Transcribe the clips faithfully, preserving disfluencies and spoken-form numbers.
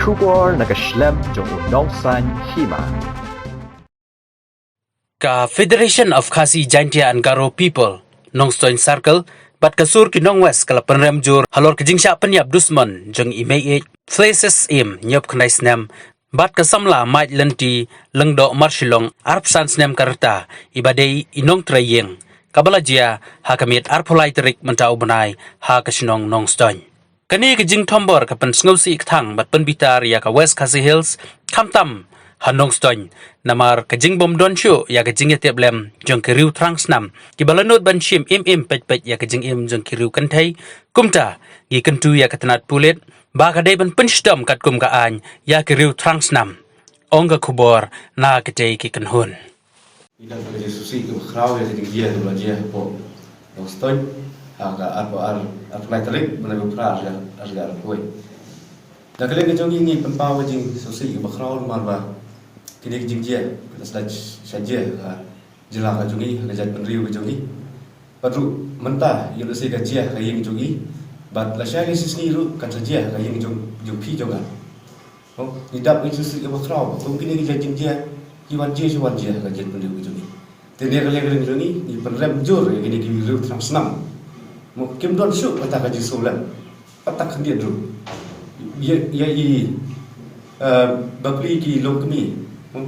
Khubor na ka shlem jong u nongsan hima. Ka Federation of Khasi Jaintia and Garo People, Nongstoiñ Circle, bad ka sur ki nongwest ka la pynrem jur halor ka jingshah pynïap dusmon jong i mei ïeit Places Im, ñiop khyndai snem, bad ka samla Mike Lynti Lyngdoh Marshillong, arphew san snem ka rta, iba dei i nongtrei ïing, kaba la jia ha ka miet arphew lai tarik mynta u bnai ha ka shnong Nongstoiñ. Kane ka jingthombor ka pynsngewsih kthang bad pynbitar ïa ka West Khasi Hills, khamtam ha Nongstoiñ, namar ka jingbym don shuh ïa ka jingïatiplem jong ki riew thrang snam, kiba la nud ban shim im im peit peit ïa ka jingim jong ki riew kynthei. Kumta, ngi kyntu ïa ka tnat pulit ba ka dei ban pynshitom katkum ka aiñ ïa ki riew thrang snam, ong ka khubor na kitei ki kynhun. Ngi dang ka jingsngewsih kaba khraw ïa ka jingjia kaba la jia hapoh Nongstoiñ ha ka arphew ar, arphew lai tarik bnai ba phra, ar hajar arphew wei. Da ka liang ka jong ngi, ngi pynpaw ka jingsngewsih kaba khraw namar ba kine ki jingjia ka la sdang sha jia ha jylla ka jong ngi, ha ka jaitbynriew ka jong ngi. Bad ruh mynta ïoh lehse ka jia ha ka ïing jong ngi, bad lashai lashisngi ruh kan sa jia ha ka ïing jong, jong phi jong nga. Ngi dap ka jingsngewsih kaba khraw ba kum kine ki jait jingjia ki wan jia sha wan jia ha ka jaitbynriew ka jong ngi. Te na ka liang ka jong ngi, ngi pynrem jur ïa kine ki riew thrang snam. Mo, kim don shuh kata ka jingsngewlem. Kata khyndiat ruh. Ïa, ïa i, eh, bapli ki longkmie. Mo,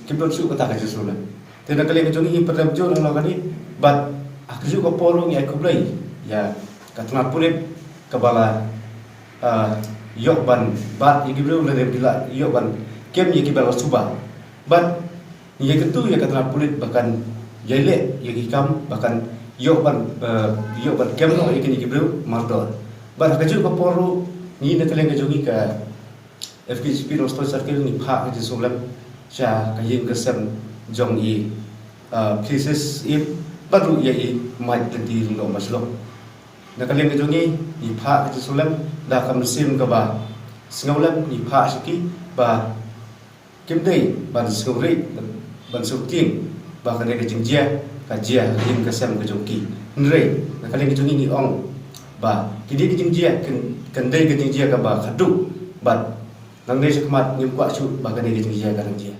kim don shuh kata ka jingsngewlem. Te na ka liang ka jong ngi, ngi pynrem jur halor kane, bad ha kajuh ka por ruh ngi ai khublei ïa ka tnat pulit kaba la, ah, ïoh ban bat ïa ki briew, lane ki la ïoh ban kem ïa kiba la suba. Bad ngi ïa kyntu ïa ka tnat pulit ba kan ïai leh ïa ki kam, ba kan ïoh ban, eh, ïoh ban kem noh ïa kine ki briew mardor. Bad ha kajuh ka por ruh ngi na ka liang ka jong ngi ka F K J P Nongstoiñ Circle ngi phah ka jingsngewlem sha ka ïing ka sem jong i, ah, Places Im, bad ruh ïa i Mike Lynti Lyngdoh Marshillong. Na ka liang ka jong ngi, ngi phah ka jingsngewlem da ka mynsiem kaba sngewlem, ngi phah sha ki ba kim dei ban sngewrit, ban sngewtieng ba kane ka jingjia ka jia ha ka ïing ka sem ka jong ki. Hynrei na ka liang ka jong ngi, ngi ong ba kine ki jingjia kin, kan dei ka jingjia kaba khadduh, bad nangne shakhmat ngim kwah shuh ba kane ka jingjia ka nang jia.